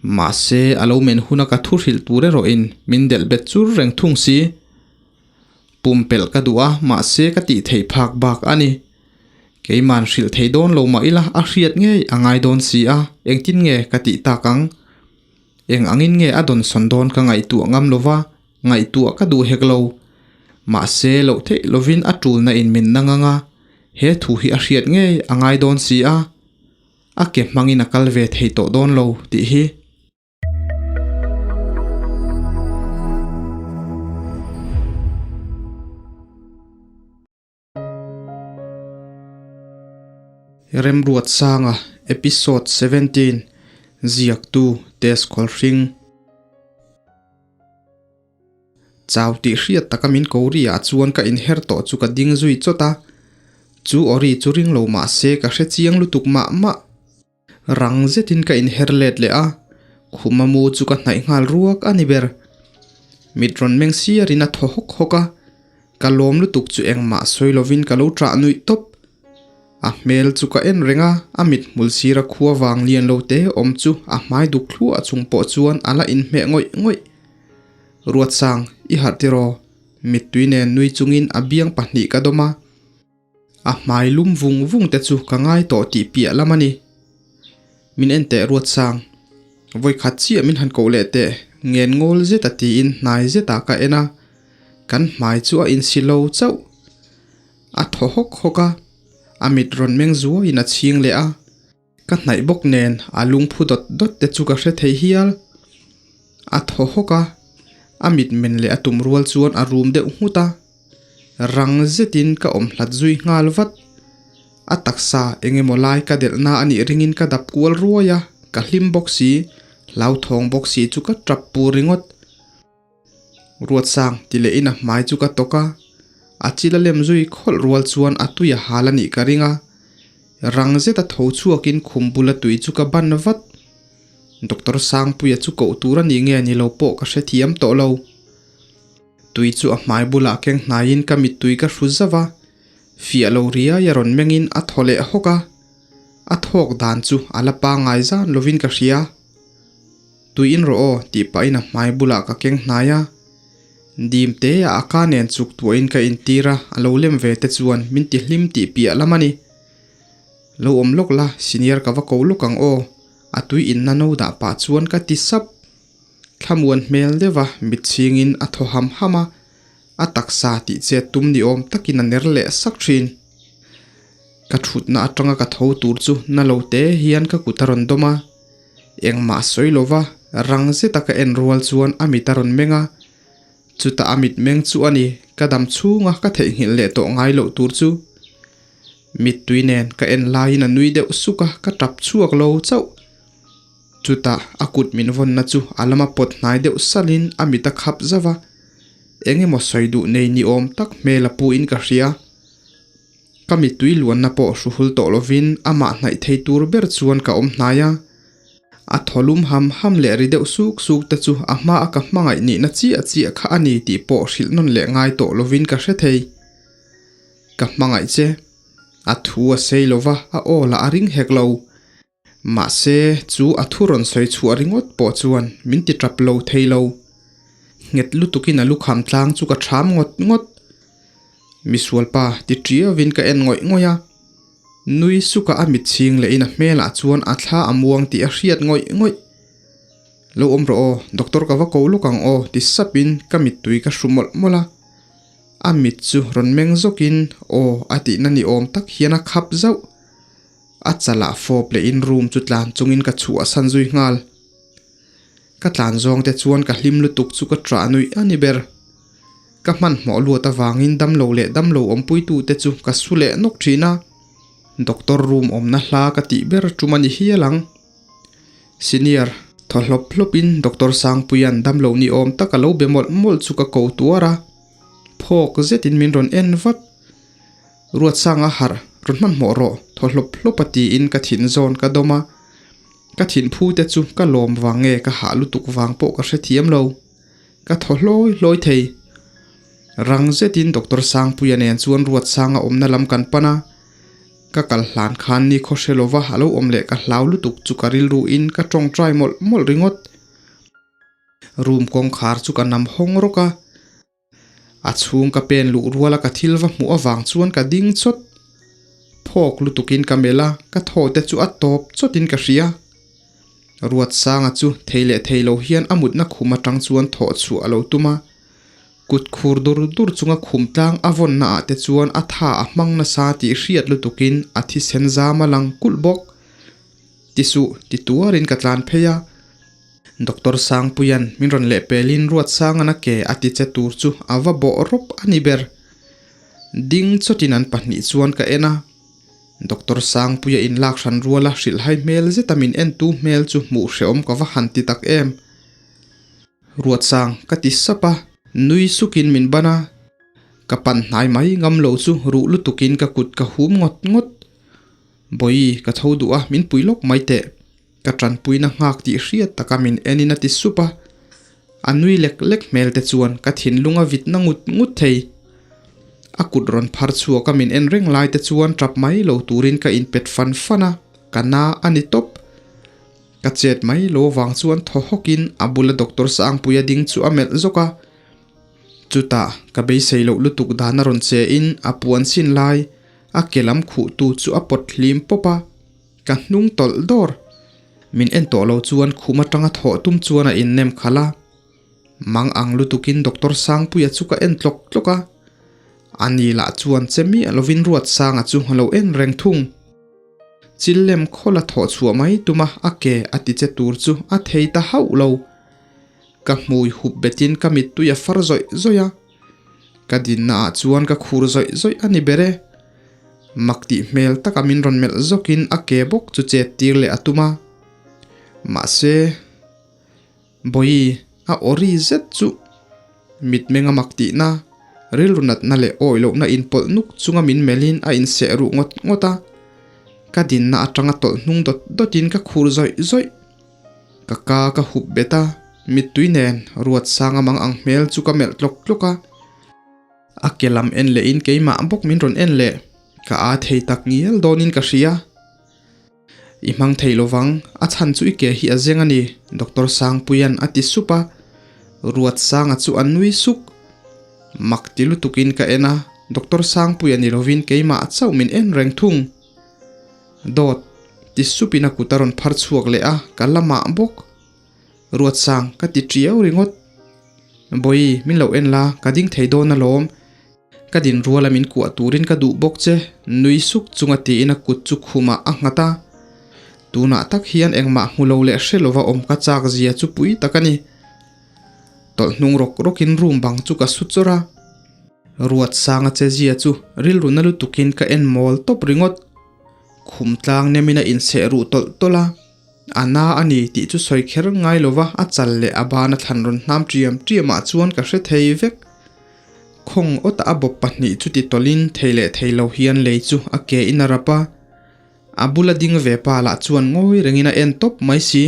Mahse, a lo men huna ka thu hrilh tur erawhin min delh bet chur reng thung si. Pumpelh ka duh a, mahse ka tih theih phak bak a ni. Keiman hrilh thei dawn lo mah ila a hriat ngei a ngai dawn si a, engtin nge ka tih tak ang? Eng angin nge a dawnsawn dawn ka ngaihtuah ngam lo va, ngaihtuah ka duh hek lo. Mahse loh theih lovin a tulna in min na ngang a, he thu hi a hriat ngei a ngai dawn si a, a ke hmangin a kal ve thei tawh dawn lo tih hi. Remruatsanga Episode 17 Ziaktu Tess Khawlhring Chau tih hriat taka min ko ri ah chuan ka inher tawh chu ka ding zui chawt a, chu aw ri chu ring lo mah se ka hre chiang lutuk mah mah. Rang zetin ka inher let leh a, khuma mu chu ka hnaih nghal ruak a ni ber. Mit rawn meng siarin a thaw hawk hawk a, ka lawm lutuk chu engmah sawi lovin ka lo ṭah nuih tawp. A hmel chu ka en reng a, a mit hmul sira khua vang lian lo te awm chu a hmai duk thluah chung pawh chuan a la inhmeh ngawih ngawih. Ruatsang, i harh tiraw? Mittui nen nui chungin a biang pahnih ka dawm a. A hmai lum vung vung te chu ka ngai tawh tih piah lam a ni. Min en teh ruat sang. Vawi khat chiah min han koh leh teh ngen ngawl zet a tiin hnai zetah ka en a, kan hmai chu a insi lo chauh. A thaw hawk hawk a, a mit rawn meng zuaiin a chhing leh a. Ka hnaih bawk nen a lungphu dawt dawt te chu ka hre thei hial. A thaw hawk a, a mit men leh a tum rual chuan a rum deuh nghut a. Rang zetin ka awm hlat zui nghal vat. A taksa eng emaw lai ka delh na a nih ringin ka dap kual ruai a, ka hlim bawk si, hlauthawng bawk si chu ka tap pur ringawt. Ruatsang ti leh in a hmai chu ka tawk a, a chil a lem zui khawlh rual chuan a tui a hal a nih ka ring a, rang zet a tho chhuak in khum bula tui chu ka ban vat. Doctor Sangpuia chu koh tur a nih nge ni lo pawh ka hrethiam tawh lo. Tui chu a hmai bulah keng hnai in ka mittui ka hru zauh a, fiah lo riai a rawn meng in a thaw leh hawk a, a thawk dan chu a la pangngai zan lovin ka hria. Tui in rawh aw tih pahin a hmai bulah ka keng hnai a, dim te a a ka nen chuk tuahin ka intir a, a lo lem ve te chuan min ti hlim tih piah lam a ni. Lo awm lawk la, senior ka va ko lawk ang aw, a tui inna no dah pah chuan ka ti sap. Thlamuan hmel deuh a, mit chhingin a thaw ham ham a, a taksa tih chet tum ni awm takin a ner leh sak thin. Ka thutna atanga ka tho tur chu na lo te hian ka kut a rawn dawm a, Engmah sawi lova rang zeta ka en rual chuan a mit a rawn meng a, chutah a mit meng chu a ni, ka dam chhunga ka theihnghilh leh tawh ngai loh tur chu. Mittui nen ka en laiin a nui deuh suk a, ka tap chhuak lo chauh. Chutah a kut min vawnna chu a lama pawt hnai deuh salhin a mit a khap zauh a, eng emaw sawi duh nei ni awm tak hmel a pu in ka hria. Ka mittui luanna pawh hruhul tawh lovin amah hnaih thei tur ber chuan ka awm hnai a. A thaw lum ham ham leh ri deuh suk suk te chu a hma a ka hmangaih nihna chiah chiah kha a ni tih pawh hrilh nawn leh ngai tawh lovin ka hre thei. Ka hmangaih che. A thu a sei lova, a aw lah a ring hek lo. Mahse, chu a thu rawn sawi chhuah ringawt pawh chuan min ti tap lo thei lo. Nghet lutukin a lukham tlang chu ka ṭham ngawt ngawt. Misualpa ti ṭiauvin ka en ngawih ngawih a. Nui suka a mit chhing lehin a hmelah chuan a thla a muang tih a hriat ngawih ngawih. Lo awm rawh aw, doctor ka va ko lawk ang aw ti sapin ka mittui ka hru mawlh mawlh a. A mit chu rawn meng zawkin aw a tihna ni awm tak hian a khap zauh. A chalah fawp leh in room chu tlan chungin ka chhuah a san zui nghal. Ka tlan zawng te chuan ka hlim lutuk chu ka ṭah nuih a ni ber. Ka hmanhmawh luat avangin damlo leh damlo awmpuitu te chu ka su leh nawk ṭhin a. Doctor room awmna hla ka tih ber ṭum a ni hial ang. Senior, thaw hlawp hlawpin Doctor Sangpuia'n damlo ni awm tak a lo be mawlh mawlh chu ka ko tuar a. Phawk zetin min rawn en vat. Ruatsanga harh, rawn hmanhmawh rawh, thaw hlawp hlawp a tiin ka thin zawn ka dawm a. Ka thin phu te chu ka lawm vang nge ka hah lutuk vang pawh ka hrethiam lo. Ka thaw hlawi hlawi thei. Rang zetin Doctor Sangpuia nen chuan Ruatsanga awmna lam kan pan a. Ka kal hlan khan ni khaw hre lova a lo awm leh ka hlau lutuk chu ka rilru in ka tawngtai mawlh mawlh ringawt. Room kawngkhar chu ka nam hawng rawk a. A chhung ka pen luh rual a ka thil va hmuh avang chuan ka ding chawt. Phawk lutukin ka melh a, ka thaw te chu a tawp chawtin ka hria. Ruatsanga chu thei leh thei lo hian a mutna khum atang chuan thawh chhuah a lo tum a. Kut khur dur dur chunga khum tlang a vawnna ah te chuan a tha a hmang nasa tih hriat lutukin a thisen zam a lang kulh bawk. Ti suh, ti tuarin ka tlan phei a. Doctor Sangpuia'n min rawn lehpelin Ruatsangan a ke a ti che tur chu a va bawh rawp a ni ber. Ding chawtin an pahnih chuan ka en a. Doctor Sangpuia inlak hran ruala hrilhhai hmel zeta min entu hmel chu hmuh hrehawm ka va han ti tak em. Ruatsang ka ti sap a, nui sukin min ban a. Ka pan hnai mai ngam lo chu ruh lutukin ka kut ka hum ngawt ngawt. Bawi, ka tho duh a, min pui lawk mai teh. Ka tanpuina nghak tih hriat taka min enin a ti sup a. A nui lek lek hmel te chuan ka thinlung a vitna ngut ngut thei. A kut rawn phar chhuak a min en reng lai te chuan tap mai lo turin ka inpet fan fan a, ka na a ni tawp. Ka chet mai lo vang chuan thaw hawkin a bula Doctor Sangpuia ding chu a melh zawk a. Chutah ka beisei loh lutuk dan a rawn che in a puan sin lai a ke lam khuh tu chu a pawt hlim pawp a, ka hnung tawlh dawr. Min en tawh lo chuan khum atanga thawh tum chuan a innem khalh a. Mang ang lutukin Doctor Sangpuia chu ka en tlawk tlawk a. Ani lah chuan che miah lovin Ruatsanga chu a lo en reng thung. Chil lem khawla thawh chhuah mai tuma a ke a ti che tur chu a thei ta hauh lo. Ka hmui hup betin ka mittui a far zawih zawih a. Ka dinna ah chuan ka khur zawih zawih a ni ber e. Mak tih hmel taka min rawn melh zawkin a ke bawk chu chet tir leh a tum a. Mahse, Bawi a awri zet chu mitmeng a mak tihna, rilru natna leh awi lohna inpawlh nuk chunga min melhin a inseh ruh ngawt ngawt a. Ka dinna atanga tawlh hnung dawt dawtin ka khur zawih zawih. Ka ka ka hup bet a, mittui nen Ruatsanga mang ang hmel chu ka melh tlawk tlawk a. A ke lam en lehin keimah bawk min rawn en leh, ka aa thei tak ngial dawnin ka hria. I hmang thei lovang, a chhan chu i ke hi a zeng a ni, Doctor Sangpuia'n a ti sup a. Ruatsanga chu a nui suk. Mak ti lutukin ka en a, Doctor Sangpuia ni lovin keimah chauh min en reng thung. Dawt, ti supin a kut a rawn phar chhuak leh a, ka lamah bawk. Ruatsang, ka ti tiau ringawt. Bawi, min lo en la, ka ding thei dawn alawm. Ka din ruala min kuah turin ka duh bawk che, nui suk chunga tiin a kut chu khumah a nghat a. Tunah tak hian engmah hmu lo leh hre lova awm ka chak zia chu pui tak a ni. Tawlh hnung rawk rawkin room bang chu ka su chawrh a. Ruatsanga che zia chu rilru na lutukin ka en mawl tawp ringawt. Khum tlang nemin a inseh ruh tawlh tawlh a, a na a ni tih chu sawi kher ngai lova a chal leh a ban a thlan rawn hnam ṭiam ṭiamah chuan ka hre thei vek. Khawng awta a bawp pahnih chu ti tawlhin thei leh thei lo hian lei chu a ke in a rap a, a bula ding ve pa lah chuan ngawi rengin a en tawp mai si.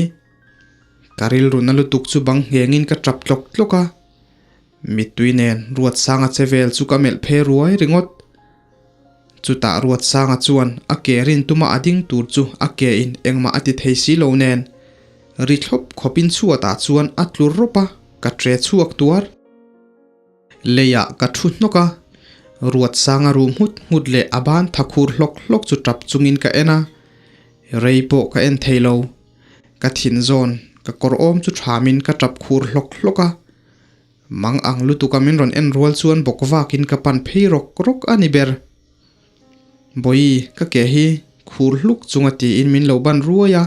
Ka rilru na lutuk chu bang nghengin ka ṭap tlawk tlawk a. Mittui nen Ruatsanga che vel chu ka melh phe ruai ringawt. Chutah Ruatsanga chuan a ke rin tuma a ding tur chu a ke in engmah a ti thei si lo nen ri thlawp khawpin chhuatah chuan a tlu rawp a, ka tre chhuak tuar. Leiah ka thu hnawk a, Ruatsanga ru nghut nghut leh a ban tha khur hlawk hlawk chu tap chungin ka en a, rei pawh ka en thei lo. Ka thin zawn, ka kawr awm chu thamin ka tap khur hlawk hlawk a. Mang ang lutuk a min rawn en rual chuan bawk vakin ka pan phei rawk rawk a ni ber. Bawi, ka ke hi khur hluk chunga tiin min lo ban ruai a,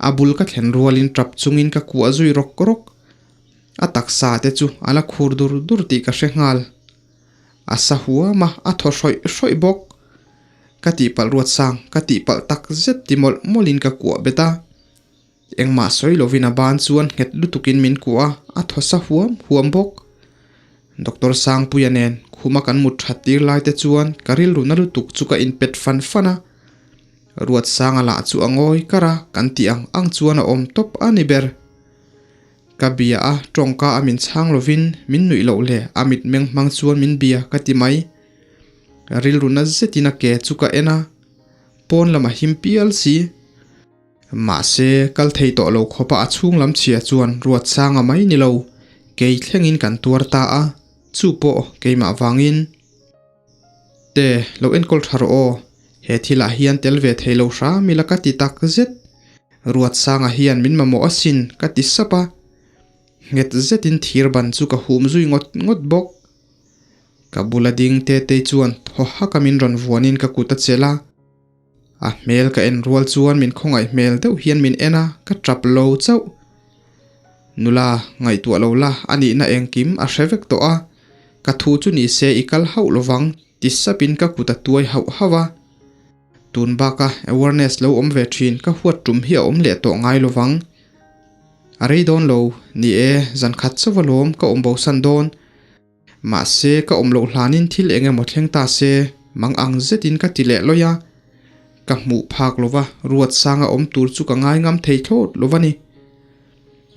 a bul ka thlen rualin tap chungin ka kuah zui rawk rawk. A taksa te chu a la khur dur dur tih ka hre nghal. A sa huam a, a thaw hrawih hrawih bawk. Ka tihpalh ruat sang, ka tihpalh tak zet ti mawlh mawlhin ka kuah bet a. Engmah sawi lovin a ban chuan nghet lutukin min kuah a, a thaw sa huam huam bawk. Doctor Sangpuia nen khuma kan mut that tir lai te chuan ka rilru na lutuk chu ka inpet fan fan a. Ruatsanga lah chu a ngawi kar a, kan tih ang ang chuan a awm tawp a ni ber. Ka bia a, tawngka a min chhang lovin min nuih loh le a mitmeng hmang chuan min bia ka ti mai. Rilru na zetin a ke chu ka en a. Pawn lam a him pial si. Mahse, kal thei tawh lo khawpa a chhung lam chhia chuan ruat sanga mai ni lo, kei thlengin kan tuar ta a, chu pawh keimah vangin. Te, lo enkawl tha rawh aw, he thilah hian tel ve thei lo hram ila ka ti tak zet. Ruat sanga hian min mamawh asin ka ti sap a, nghet zetin thir ban chu ka hum zui ngawt ngawt bawk. Ka bula ding Tetei chuan thaw haka min rawn vuanin ka kut a chelh a. A hmel ka en rual chuan min khawngaih hmel deuh hian min en a, ka tap lo chauh. Nula, ngaihtuah lo la, a nihna engkim a hre vek tawh a, ka thu chu ni se i kal hauh lovang ti sapin ka kut a tuai hauh hauh a. Tun baka awareness lo awm ve thin ka huat tum hi a awm leh tawh ngai lovang. A rei dawn lo, ni e, zan khat chauh alawm ka awm bosan dawn. Mahse, ka awm loh hlanin thil eng emaw thleng ta se, mang ang zetin ka ti leh lawih a. Ka hmuh phak lova ruat sanga awm tur chu ka ngai ngam thei thlawt lo va ni.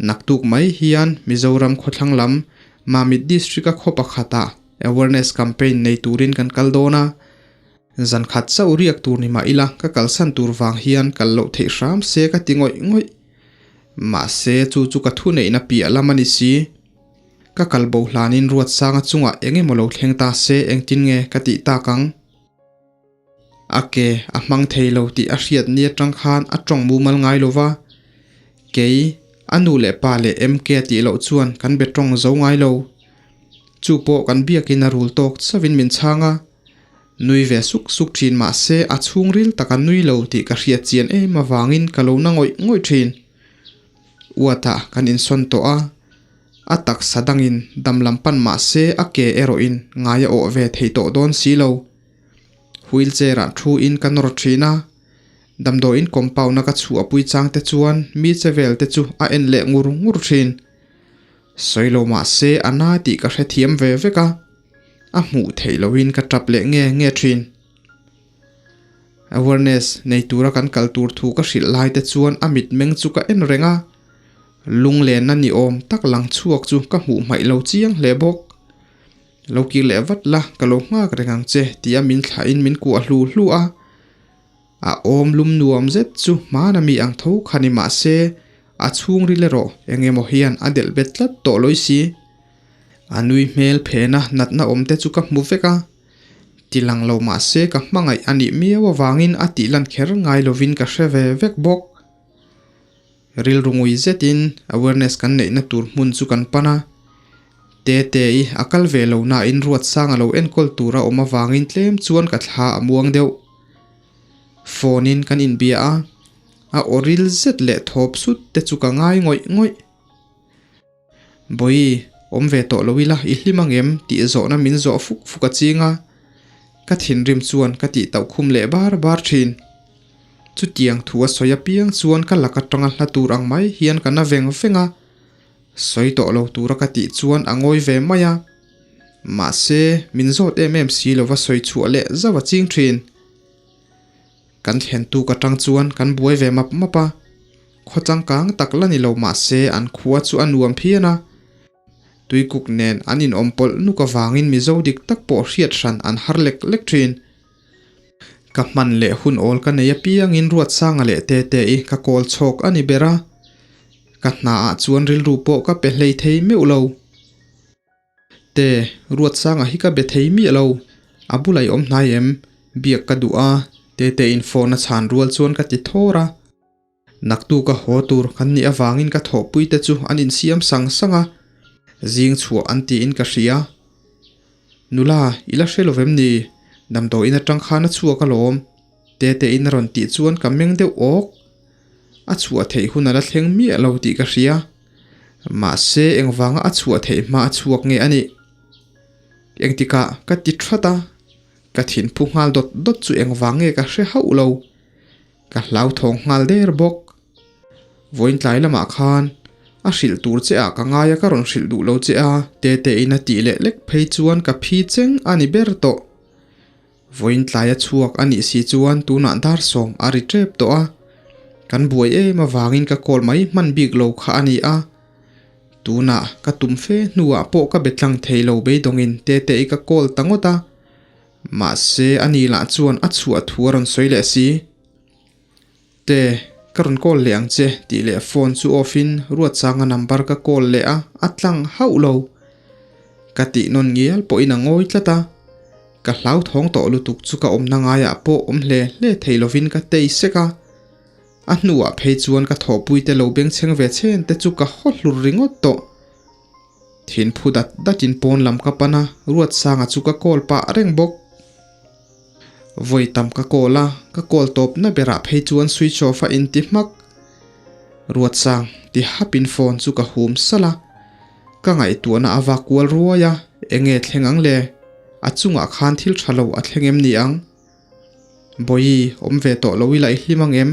Naktuk mai hian Mizoram khawthlang lam Mamit District-a khaw pakhatah awareness campaign nei turin kan kal dawn a. Zan khat chauh riak tur ni mah ila ka kalsan tur vang hian kal loh theih hram se ka ti ngawih ngawih. Mahse, chu chu ka thuneihna piah lam a ni si. Ka kal bo hlanin Ruatsanga chungah eng emaw lo thleng ta se engtin nge ka tih tak ang? A ke a hmang thei lo tih a hriat ni atang khan a tawng mumal ngai lo va, kei, a nu leh pa leh MK tih loh chuan kan be tawng zo ngai lo. Chu pawh kan biakin a rul tawk chauhin min chhang a, nui ve suk suk thin mah se a chhungril taka nui lo tih ka hriat chian em avangin ka lo na ngawih ngawih thin. Uatah kan insawn tawh a, a taksa dangin dam lam pan mah se a ke erawhin ngai a awh ve thei tawh dawn si lo. Wheelchair ah thu in ka nawr thin a, damdawiin compound a ka chhuah pui chang te chuan mi che vel te chu a en leh ngur ngur thin. Sawi lo mah se a na tih ka hrethiam ve vek a, a hmuh theih lohin ka tap leh nge nge thin. Awareness nei tura kan kal tur thu ka hrilh lai te chuan a mitmeng chu ka en reng a, lunglenna ni awm tak lang chhuak chu ka hmuh hmaih lo chiang hle bawk. Lo kir leh vat la, ka lo nghak reng ang che tia min thlahin min kuah hlu hlu a. A awm lum nuam zet chu hmana mi ang tho kha ni mah se a chhungril erawh eng emaw hian a delh bet tlat tawh lawi si. A nui hmel phena natna awm te chu ka hmu vek a. Ti lang lo mah se ka hmangaih a nih miau avangin a tih lan kher ngai lovin ka hre ve vek bawk. Rilru ngui zetin awareness kan neihna tur hmun chu kan pan a. Tete-i a kal ve lo nain Ruatsanga lo enkawl tur a awm avangin tlem chuan ka thla a muang deuh. Phone-in kan inbia a, a aw ril zet leh thawp sut te chu ka ngai ngawih ngawih. Bawi, awm ve tawh lo ila i hlim ang em? tih zawhna min zawh fuk fuk a ching a, ka thinrim chuan ka tih tauh khum leh bar bar thin. Chutiang thu a sawi apiang chuan ka lak atanga hla tur ang mai hian ka na veng veng a, sawi tawh lo tura ka tih chuan a ngawi ve mai a. Mahse, min zawt em em si lova sawi chhuah leh zauh a ching thin. Kan thlen tuk atang chuan kan buai ve map map a, khaw changkang tak la ni lo mah se an khua chu a nuam phian a. Tuikuk nen an inawm pawlh nuk avangin Mizo dik tak pawh hriat hran an har lek lek thin. Ka hman leh hun awl ka nei apiangin Ruatsanga leh Tete-i ka kawl chhawk a ni ber a, ka hnaah chuan rilru pawh ka pe hlei thei meuh lo. Te, Ruatsanga hi ka be thei miah lo, a bulah i awm hnai em? Biak ka duh a, Tetein phone a chhan rual chuan ka ti thawr a. Naktuk a haw tur kan nih avangin ka thawhpui te chu an insiam sang sang a, zing chhuah an tiin ka hria. Nula, i la hre lo vem ni? Damdawiin atang khan a chhuak alawm, Tetein a rawn tih chuan ka meng deuh awk. A chhuah theih hun a la thleng miah lo tih ka hria. Mahse, engvanga a chhuah theih hma a chhuak nge a nih? Engtikah ka ti that a, ka thinphu nghal dawt dawt chu engvang nge ka hre hauh lo. Ka hlauthawng nghal der bawk. Vawiin tlai lamah khan a hrilh tur che ah ka ngai a ka rawn hrilh duh lo che a, Tetein a tih leh lek phei chuan ka phi cheng a ni ber tawh. Vawiin tlai a chhuak a nih si chuan tunah dar sawm a ri tep tawh a, kan buai em avangin ka call mai hman bik lo kha a ni a. Tunah ka tum fe hnuah pawh ka be tlang thei lo beidawngin Tete-i ka call ta ngawt a, mahse a ni lah chuan a chhuah thu a rawn sawi leh si. Te, ka rawn call leh ang che tih leh phone chu off in Ruatsanga number ka call leh a, a tlang hauh lo. Ka tih nawn ngial pawhin a ngawi tlat a, ka hlauthawng tawh lutuk chu ka awmna ngaiah pawh awm hle hle thei lovin ka tei sek a. A hnuah phei chuan ka thawhpuite lo bengchheng ve chhen te chu ka haw hlur ringawt tawh. Thin phu dat datin pawn lam ka pan a, Ruatsanga chu ka call pah reng bawk. Vawi tam ka call a, ka call tawpna berah phei chuan switch off a inti hmak. Ruatsang ti hapin phone chu ka hum salh a, ka ngaihtuahna a vak kual ruai a, enge thleng ang le? A chungah khan thil tha lo a thleng em ni ang? Bawihi, awm ve tawh lo ila i hlim ang em?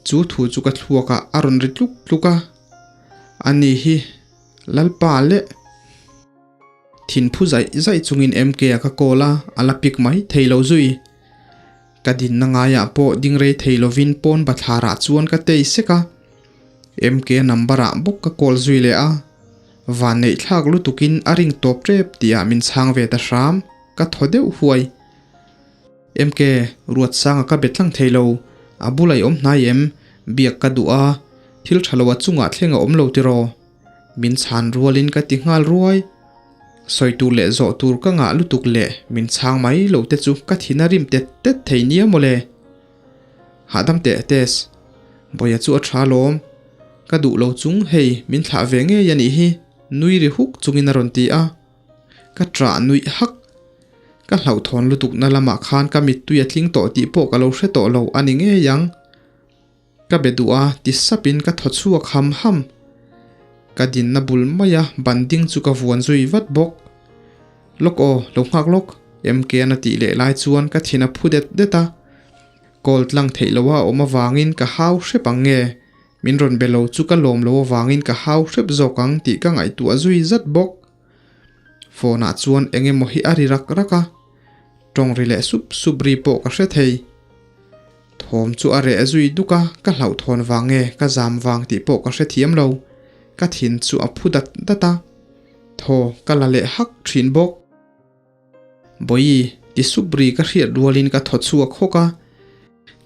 Chu thu chu ka thluakah a rawn ri tluk tluk a, ani hi Lalpa leh thinphu zaih zaih chungin MK a ka call a, a la pick mai thei lo zui. Ka dinna ngaiah pawh ding rei thei lovin pawn bathlarah chuan ka tei sek a, MK number ah bawk ka call zui leh a, vanneih thlak lutukin a ring tawp tep tihah min chhang ve ta hram, ka thaw deuh huai. MK, Ruatsanga ka be tlang thei lo, a bula i awm hnai em? Biak ka duh a, thil tha lo a chungah thleng a awm lo tiraw? Min chhan rualin ka ti nghal ruai. Sawi tur leh zawh tur ka ngah lutuk leh min chhang mai lo te chu ka thin a rim tet tet thei nia mawle. Hahdam teh Tess, Bawia chu a tha lawm. Ka duh lo chung hei min thlah ve ngei a nih hi, nui ri huk chungin a rawn ti a. Ka ṭah nuih hak. Ka hlauhthawn lutukna lamah khan ka mittui a tling tawh tih pawh ka lo hre tawh lo a ni ngei ang. Ka be duh a ti sapin ka thaw chhuak ham ham. Ka dinna bul maia ban ding chu ka vuan zui vat bawk. Lawk aw, lo nghak lawk, MK-an a tih leh lai chuan ka thin a phu det det a. Call tlang theih loha a awm avangin ka hau hrep ang nge? Min rawn be lo chu ka lawm lo avangin ka hau hrep zawk ang tih ka ngaihtuah zui zat bawk. Phone ah chuan eng emaw hi a ri rak rak a, tawng ri leh sup sup ri pawh ka hre thei. Thawm chu a reh zui duk a, ka hlauhthawn vang nge ka zam vang tih pawh ka hre thiam lo, ka thin chu a phu dat dat a, thaw ka la leh hak thin bawk. Bawihi, ti sup ri ka hriat rualin ka thaw chhuak hawk a,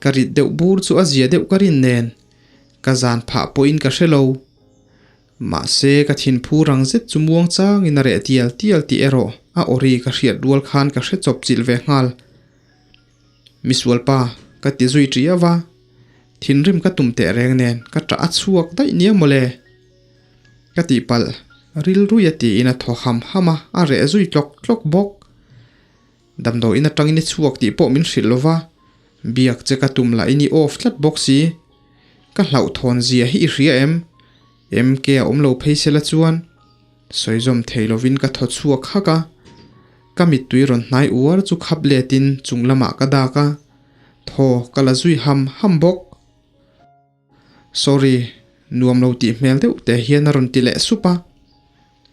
ka rit deuh bur chu a zia deuh ka rin nen, ka zan phah pawhin ka hre lo. Mahse, ka thinphu rang zet chu muang changin a reh tial tial tih erawh a awri ka hriat rual khan ka hre chawp chilh ve nghal. Misualpa, ka ti zui ṭiau a, thinrim ka tum teh reng nen ka ṭah a chhuak daih nia mawle. Ka tihpalh, rilrui a tiin a thaw ham ham a, a reh zui tlawk tlawk bawk. Damdawiin atangin i chhuak tih pawh min hrilh lova, biak che ka tum lah in i off tlat bawk si. Ka hlauhthawn zia hi i hria em? MK a awm lo phei sela chuan sawi zawm thei lovin ka thaw chhuak hak a. Ka mittui rawn hnai uar chu khap letin chung lamah ka dak a, thaw ka la zui ham ham bawk. Sorry, nuam lo tih hmel deuh te hian a rawn ti leh sup a.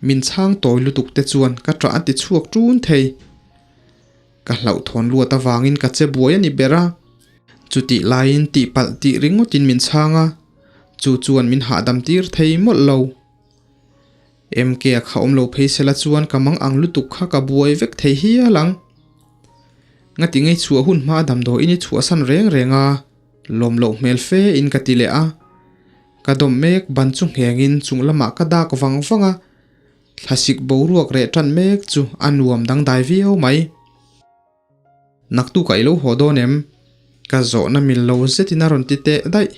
Min chhang tawi lutuk te chuan ka ṭah a ti chhuak ṭun thei. Ka hlauhthawn luat avangin ka che buai a ni ber a. Chutih laiin tihpalh tih ringawtin min chhang a, chu chuan min hahdam tir thei mawlh lo. MK a kha awm lo phei sela chuan ka mang ang lutuk kha ka buai vek thei hial ang. Ngati ngei chhuah hun hma damdawiin i chhuahsan reng reng a. Lawm loh hmel fe in ka ti leh a, ka dawm mek ban chu ngheng in chung lamah ka dak vang vang a, thlasik boruak reh tan mek chu a nuam dangdai viau mai. Naktuk ah i lo haw dawn em? Ka zawhna mil lo zet in a rawn ti teh daih.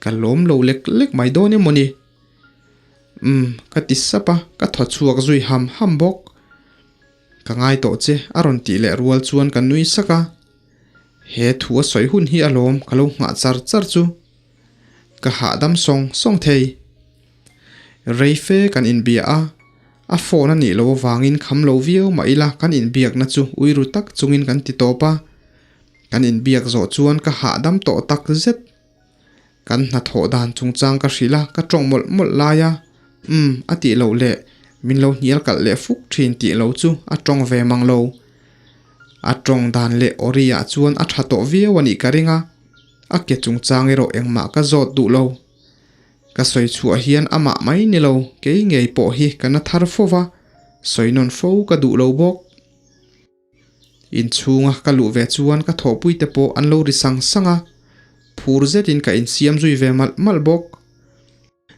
Ka lawm lo lek lek mai dawn em mawni? Umm, ka ti sap a, ka thaw chhuak zui ham ham bawk. Ka ngai tawh che a rawn tih leh rual chuan ka nui sak a. He thu a sawi hun hi alawm ka lo nghah char char chu. Ka hahdam sawng sawng thei. Rei fe kan inbia a, a phone a nih loh avangin kham lo viau mah ila kan inbiakna chu uiru tak chungin kan ti tawp a. Kan inbiak zawh chuan ka hahdam tawh tak zet. Kan hnathawh dan chungchang ka hrilh a, ka tawng mawlh mawlh lai a, umm a tih loh leh min lo hnial kalh leh fuk thin tih lo chu a tawng ve mang lo. A tawng dan leh awri ah chuan a tha tawh viau a nih ka ring a, a ke chungchang erawh engmah ka zawt duh lo. Ka sawi chhuah hian amah mai ni lo, kei ngei pawh hi ka na thar fo va, sawi nawn fo ka duh lo bawk. Inchhunga ka luh ve chuan ka thawhpui te pawh an lo ri sang sang a. Phur zetin ka insiam zui ve malh malh bawk.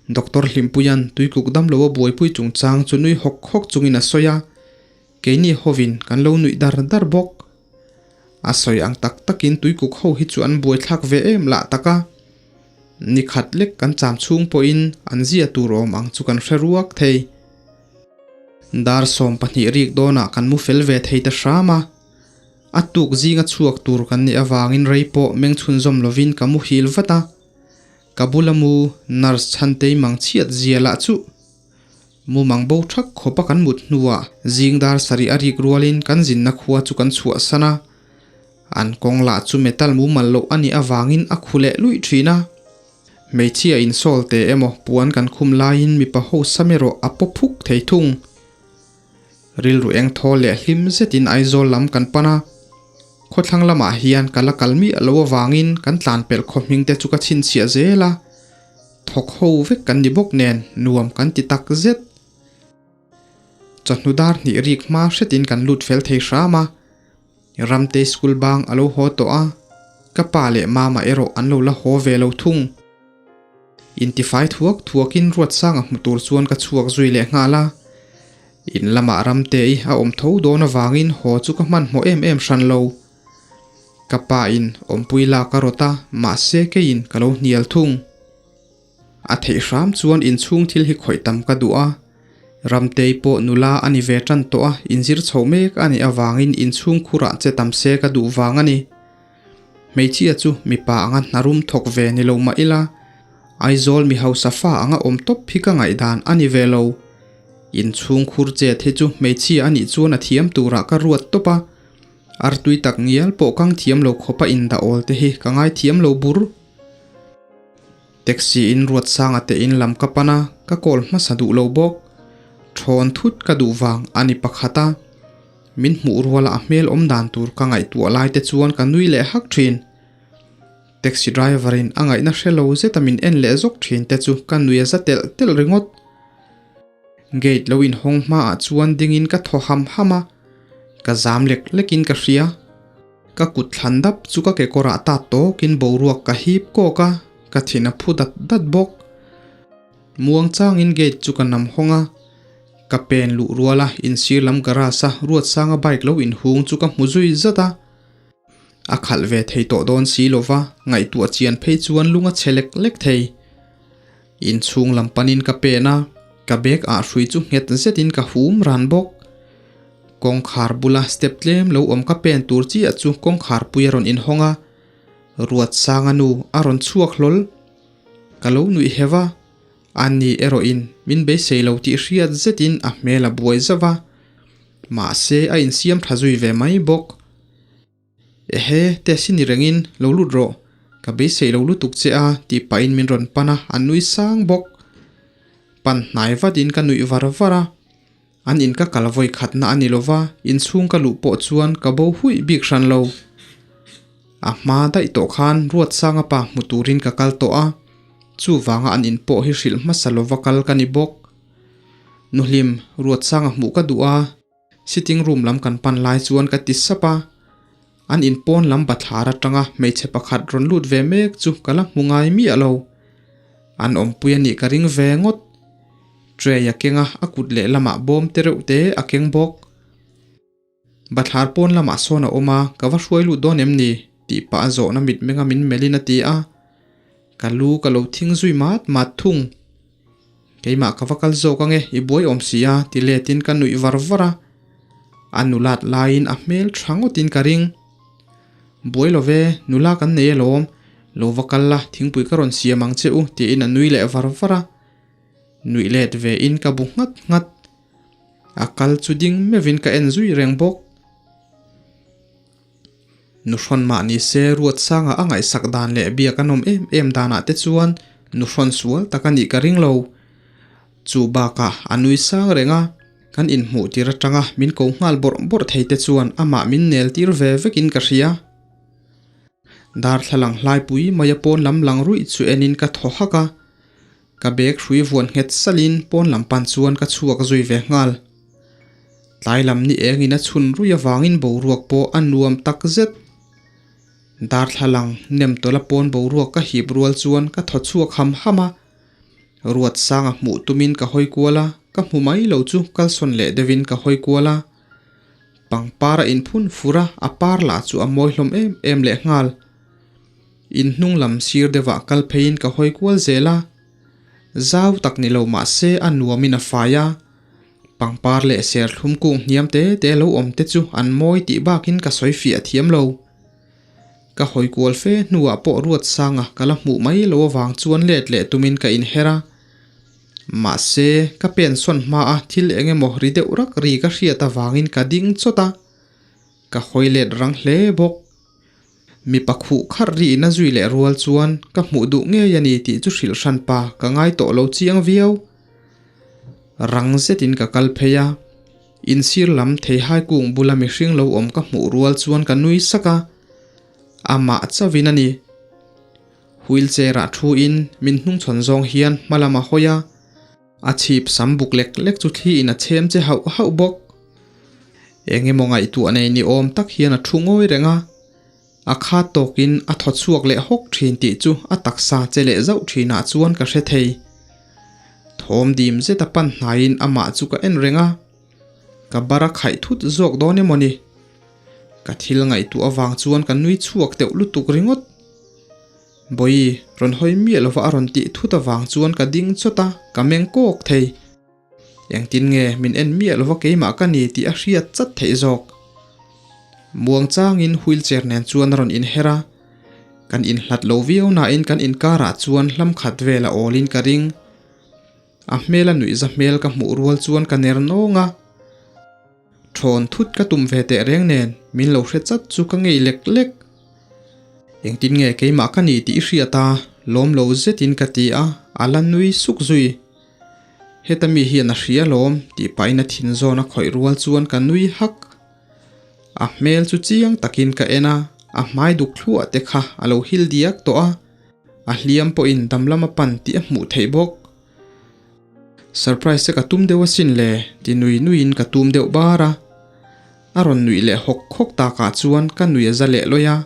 Doctor Hlimpuia'n tuikuk damlo a buaipui chungchang chu nui hawk hawk chungin a sawi a, keini hovin kan lo nuih dar dar bawk. A sawi ang tak takin tuikuk ho hi chu an buaithlak ve em lah tak a, ni khat lek kan cham chhung pawhin an zia tur awm ang chu kan hre ruak thei. Dar 12 rik dawnah kan mu fel ve thei ta hram a. A tuk zinga chhuak tur kan nih avangin rei pawh meng chhunzawm lovin ka muhil vat a, ka bula mu nurse chhantei mang chhiat zia lah chu mumang bo thak khawpa kan mut hnuah zing dar sarih a rik rualin kan zinna khua chu kan chhuahsan a, an kawng lah chu metal mumal loh a nih avangin a khu leh luih thin a. Hmeichhia insawl teh emaw puan kan khum laiin mipa ho sam erawh a paw phuk thei thung. Rilru eng thaw leh hlim zetin Aizawl lam kan pan a, khawthlang lamah hian ka la kal miah lo avangin kan tlan pelh khaw hming te chu ka chhinchhiah zel a, thawk ho vek kan ni bawk nen nuam kan ti tak zet. Chawhnu dar hnih rik hma hretin kan lut fel thei hram a, Ramtei school bang a lo haw tawh a, ka pa leh mama erawh an lo la haw ve lo thung. Intifai thuak thuakin Ruatsanga hmu tur chuan ka chhuak zui leh nghal a. In lamah Ramtei a awm tho dawn avangin haw chu ka hmanhmawh em em hran lo. Ka pa in awmpui lak a rawt a, mahse keiin ka lo hnial thung. A theih hram chuan inchhung thil hi khawih tam ka duh a, Ramtei pawh nula a ni ve tan tawh a, inzir chho mek a nih avangin inchhung khurah che tam se ka duh vang a ni. Hmeichhia chu mipa anga hnarum thawk ve ni lo mah ila, Aizawl mi hausa fa anga awm tawp hi ka ngaihdan a ni ve lo. Inchhung khur chet hi chu hmeichhia a nih chuan a thiam turah ka ruat tawp a, artui tak ngial pawh kang thiam lo khawpa indah awl te hi ka ngaithiam lo bur. Taxi in Ruatsanga te in lam ka pan a, ka call hmasa duh lo bawk. Thawn thut ka duh vang a ni pakhat a. Min hmuh ruala a hmel awm dan tur ka ngaihtuah lai te chuan ka nui leh hak thin. Taxi driver in a ngaihna hre lo zeta min en leh zawk thin te chu ka nui a za telh telh ringawt. Gate lo inhawng hmaah chuan dingin ka thaw ham ham a, ka zam lek lekin ka hria. Ka kut thlan dap chu ka kekawrah tat tawkin boruak ka hip kawk a, ka thin a phu dat dat bawk. Muang changin gate chu ka nam hawng a, ka pen luh ruala insir lam garage a Ruatsanga bike lo inhung chu ka hmu zui zat a. A khalh ve thei tawh dawn si lova, ngaihtuah chian phei chuan lung a che lek lek thei. Inchhung lam panin ka pen a, ka bag ah hrui chu nghet zetin ka hum ran bawk. Kawngkhar bula step tlem lo awm ka pen tur chiah chu kawngkhar pui a rawn inhawng a, Ruatsanga nu a rawn chhuak hlawl. Ka lo nuih heuh a, ani erawhin min beisei lo tih hriat zetin a hmel a buai zauh a, mahse a insiam tha zui ve mai bawk. Ehe, test i ni rengin lo lut rawh, ka beisei lo lutuk che a tih pahin min rawn pan a, a nui sang bawk. Pan hnai vatin ka nuih var var a, an in ka kal vawi khatna a ni lova, inchhung ka luh pawh chuan ka bo huih bik hran lo. A hma daih tawh khan Ruatsanga pa hmu turin ka kal tawh a, chuvanga an in pawh hi hrilh hmasa lova kal ka ni bawk. Nuhlim, Ruatsanga hmuh ka duh a. Sitting room lam kan pan lai chuan ka ti sap a, an in pawn lam bathlar atanga hmeichhe pakhat rawn lut ve mek chu ka la hmu ngai miah lo. An awmpui a nih ka ring ve ngawt. Tray a keng a, a kut lehlamah bawm te reuh te a keng bawk. Bathlar pawn lamah sawn a awm a, ka va hruai lut dawn em ni? tih pah a zawhna mitmenga min melhin a ti a. Ka lu ka lo thing zui mat mat thung. Keimah ka va kal zawk ange, i buai awm si a, ti letin ka nuih var var a. A nulat laiin a hmel tha ngawtin ka ring. Buai lo ve, nula kan nei alawm, lo va kal la, thingpui ka rawn siam ang che u, tiin a nui leh var var a. Nuih let ve in ka bu nghat nghat. A kal chu ding meuhin ka en zui reng bawk. Nuhrawn mah ni se Ruatsanga a ngaihsak dan leh biak a nawm em em danah te chuan nuhrawn sual tak a nih ka ring lo. Chu bakah a nui sang reng a, kan inhmuh tir atanga min ko nghal bawrh bawrh thei te chuan amah min nel tir ve vekin ka hria. Darthlalang hlaipui mai a pawn lam lang ruih chu enin ka thaw hak a, Ka bag hrui vuan nghet salhin pawn lam pan chuan ka chhuak zui ve nghal. Tlai lam ni engin a chhun rui avangin boruak pawh a nuam tak zet. Darthlalang nem tawla pawn boruak ka hip rual chuan ka thaw chhuak ham ham a. Ruatsanga hmuh tumin ka hawi kual a, ka hmu mai lo chu kalsawn leh deuhin ka hawi kual a. Pangpar a inphun fur a, a par lah chu a mawi hlawm em em lehnghal. In hnung lam sir deuhah kal pheiin ka hawi kual zel a. Zau tak ni lo mah se a nuamin a fai a. Pangpar leh serthlum kung hniam te te lo awm te chu an mawi tih bakin ka sawi fiah thiam lo. Ka hawi kual fe hnuah pawh Ruatsanga ka la hmuh mai lo avang chuan let leh tumin ka inher a. Mahse, ka pen sawn hmaa thil eng emaw ri deuh rak ri ka hriat avangin ka ding chawt a. Ka hawi let rang hle bawk. Mipa khuh kharh ri in a zui leh rual chuan ka hmuh duh ngei a ni tih chu hrilh hran pa ka ngai tawh lo chiang viau. Rang zetin ka kal phei a, insir lam theihai kung bula mihring lo awm ka hmuh rual chuan ka nui sak a, amah chauhin a ni. Wheelchair ah thu in min hnungchhawn zawng hian hma lam a hawi a, A chhip sam buk lek lek chu thli in a chhem che hauh hauh bawk. Eng emaw ngaihtuah nei ni awm tak hian a thu ngawi reng a, a khat tawkin a thaw chhuak leh hawk thin tih chu a taksa che leh zauh thinah chuan ka hre thei. Thawm dim zet a pan hnaiin amah chu ka en reng a, ka bar a khaih thut zawk dawn emaw ni? Ka thil ngaihtuah avang chuan ka nui chhuak deuh lutuk ringawt. Bawi, rawn hawi miah lova a rawn tih thut avang chuan ka ding chawt a, ka meng kawk thei. Engtin nge min en miah lova keimah ka ni tih a hriat chat theih zawk. Muang changin wheelchair nen chuan a rawn inher a, kan inhlat lo viau nain kan inkarah chuan hlam khat vel a awlin ka ring. A hmela nuihza hmel ka hmuh rual chuan ka ner nawng a. Thawn thut ka tum ve teh reng nen min lo hre chat chu ka ngei lek lek. Engtin nge keimah ka ni tih i hriat a, lawm lo zetin ka ti a, a la nui suk zui. Heta mi hian a hria lawm tih pahin a thin zawn a khawih rual chuan ka nui hak. A hmel chu chiang takin ka en a, a hmai duk thluah te kha a lo hil diak tawh a, a hliam pawhin damlam a pan tih a hmuh theih bawk. Surprise te ka tum deuh asin le ti nui nuiin ka tum deuh bar a. A rawn nuih leh hawk hawk takah chuan ka nui a za leh lawih a.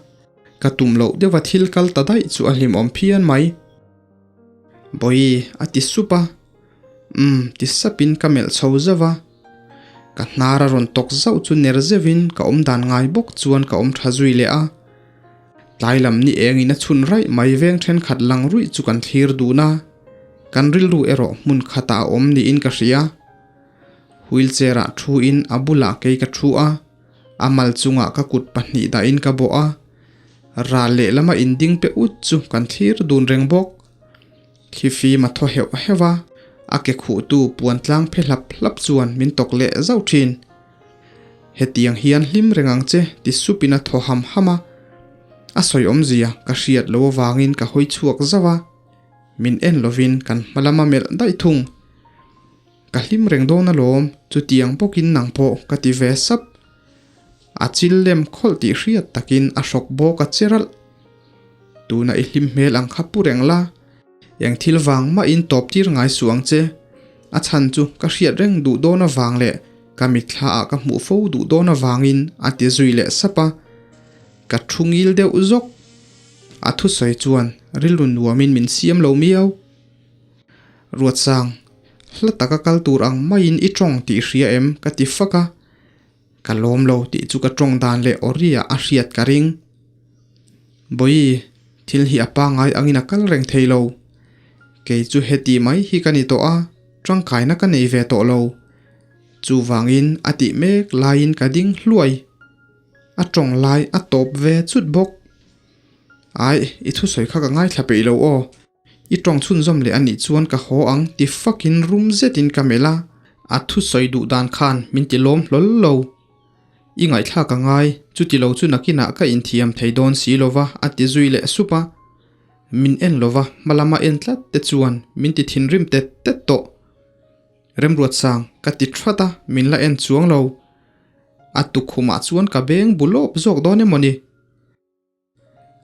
Ka tum loh deuha thil kal ta daih chu a hlimawm phian mai. Bawi a ti sup a. Umm ti sapin ka melh chho zauh a. Ka hnar a rawn tawk zauh chu ner zeuhin ka awm dan ngai bawk chuan ka awm tha zui leh a. Tlai lam ni engin a chhun raih mai veng thenkhat lang ruih chu kan thlir dun a, kan rilru erawh hmun khatah a awm niin ka hria. Wheelchair ah thu in a bulah kei ka thu a, a mal chungah ka kut pahnih dahin ka bawh a, ral lehlama inding pe ut chu kan thlir dun reng bawk. Thli fim a thaw heuh heuh a, a ke khuhtu puan tlang phe hlap hlap chuan min tawk leh zauh thin. Hetiang hian hlim reng ang che ti supin a thaw ham ham a, a sawi awmzia ka hriat lo avangin ka hawi chhuak zauh a, min en lovin kan hma lama melh daih thung. Ka hlim reng dawn alawm, chutiang bawkin nang pawh ka ti ve sap. A chil lem khawlh tih hriat takin a hrawk bawk a che ralh. Tuna i hlim hmel ang kha pu reng la, eng thil vang mahin tawp tir ngai suh ang che. A chhan chu ka hriat reng duh dawn avang leh ka mitthla ah ka hmuh fo duh dawn avangin a ti zui leh sap a. Ka thu ngil deuh zawk. A thusawi chuan rilru nuamin min siam lo miau. Ruatsang, hla taka kal tur ang maiin i tawng tih hria em? ka ti fak a. Ka lawm lo tih chu ka tawng dan leh awriah a hriat ka ring. Bawi, thil hi a pangai angin a kal reng thei lo. Kei chu heti mai hi ka ni tawh a, tangkaina ka nei ve tawh lo. Chuvangin a tih mek laiin ka ding hluai. A tawng lai a tawp ve chut bawk. Aih, i thusawi kha ka ngaithla peih lo aw. I tawng chhunzawm leh a nih chuan ka haw ang ti fakin rum zetin ka melh a, a thusawi duh dan khan min ti lawm hlawl lo. I ngaihthlak a ngai, chuti lo chu nakinah ka inthiam thei dawn si lova a ti zui leh sup a. Min en lova hmalama en tlat te chuan min ti thinrim tet tet tawh. Remruatsang ka ti that a, min la en chuang lo. A tukkhumah chuan ka beng bu lawp zawk dawn emaw ni?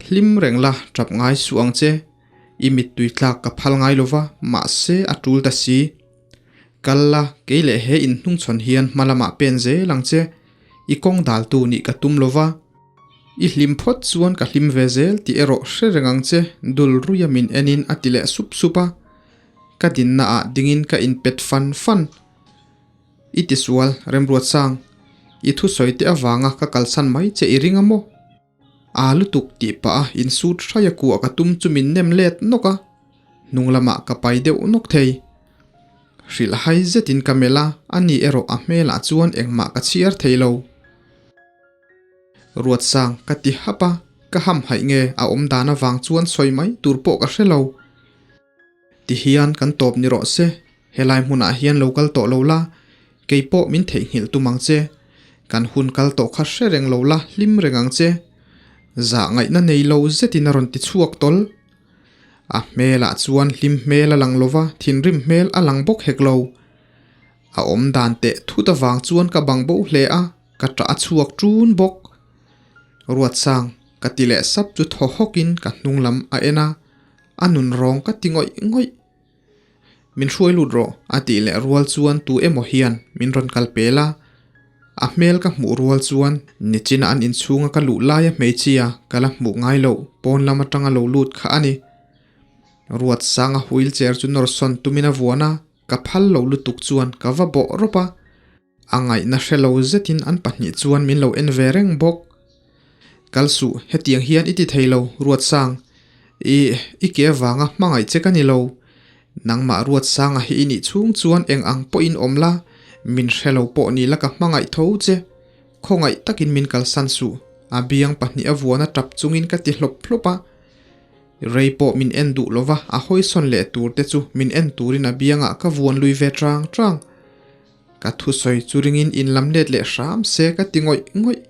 Hlim reng la, tap ngai suh ang che. I mittui tlak ka phal ngai lo va, mahse a tul ta si. Kal la, kei leh he inhnungchhawn hian hma lamah pen zel ang che. I kawng daltu nih ka tum lo va. I hlim phawt chuan ka hlim ve zel tih erawh hre reng ang che, dul ruia min enin a ti leh sup sup a. Ka dinna ah dingin ka inpet fan fan. I tisual, Remruatsang, i thusawi te avanga ka kalsan mai che i ring a maw? Aa lutuk tih pah a insut hraia kuah ka tum chu min nem let nawk a, hnung lamah ka pai deuh nawk thei. Hrilh hai zetin ka melh a, ani erawh a hmelah chuan engmah ka chhiar thei lo. Ruatsang ka ti hap a, ka hamhaih nge a awm dan avang chuan sawi mai tur pawh ka hre lo. Ti hian kan tawp ni rawh se, helai hmunah hian lo kal tawh lo la, kei pawh min theihnghilh tum ang che. Kan hun kal tawh kha hre reng lo la, hlim reng ang che. Zah ngaihna nei lo zetin a rawn ti chhuak tawl. A hmelah chuan hlim hmel a lang lo va, thinrim hmel a lang bawk hek lo. A awm dan teh thut avang chuan ka bang bo hle a, ka ṭah a chhuak ṭun bawk. Ruatsang, ka ti leh sap chu thaw hawkin ka hnung lam a en a. A nun rawng ka ti ngawih ngawih. Min hruai lut rawh, a tih leh rual chuan tu emaw hian min rawn kal pel a. A hmel ka hmuh rual chuan nichina an inchhunga ka luh laia hmeichhia ka la hmuh ngai loh pawn lam atanga lo lut kha a ni. Ruatsanga wheelchair chu nawr sawn tumin a vuan a, ka phal lo lutuk chuan ka va bawh rawp a. A ngaihna hre lo zetin an pahnih chuan min lo en ve reng bawk. Kal suh, hetiang hian i ti thei lo, Ruatsang. I, i ke avanga hmangaih che ka ni lo. Nangmah Ruatsanga hi i nih chhung chuan eng ang pawhin awm la, min hre lo pawh ni la ka hmangaih tho che. Khawngaih takin min kalsan suh, a biang pahnih a vuana tap chungin ka ti hlawp hlawp a. Rei pawh min en duh lova, a hawisawn leh tur te chu min en turin a biangah ka vuan lui ve chang chang. Ka thusawi chu ringin in lam let leh hram se ka ti ngawih ngawih.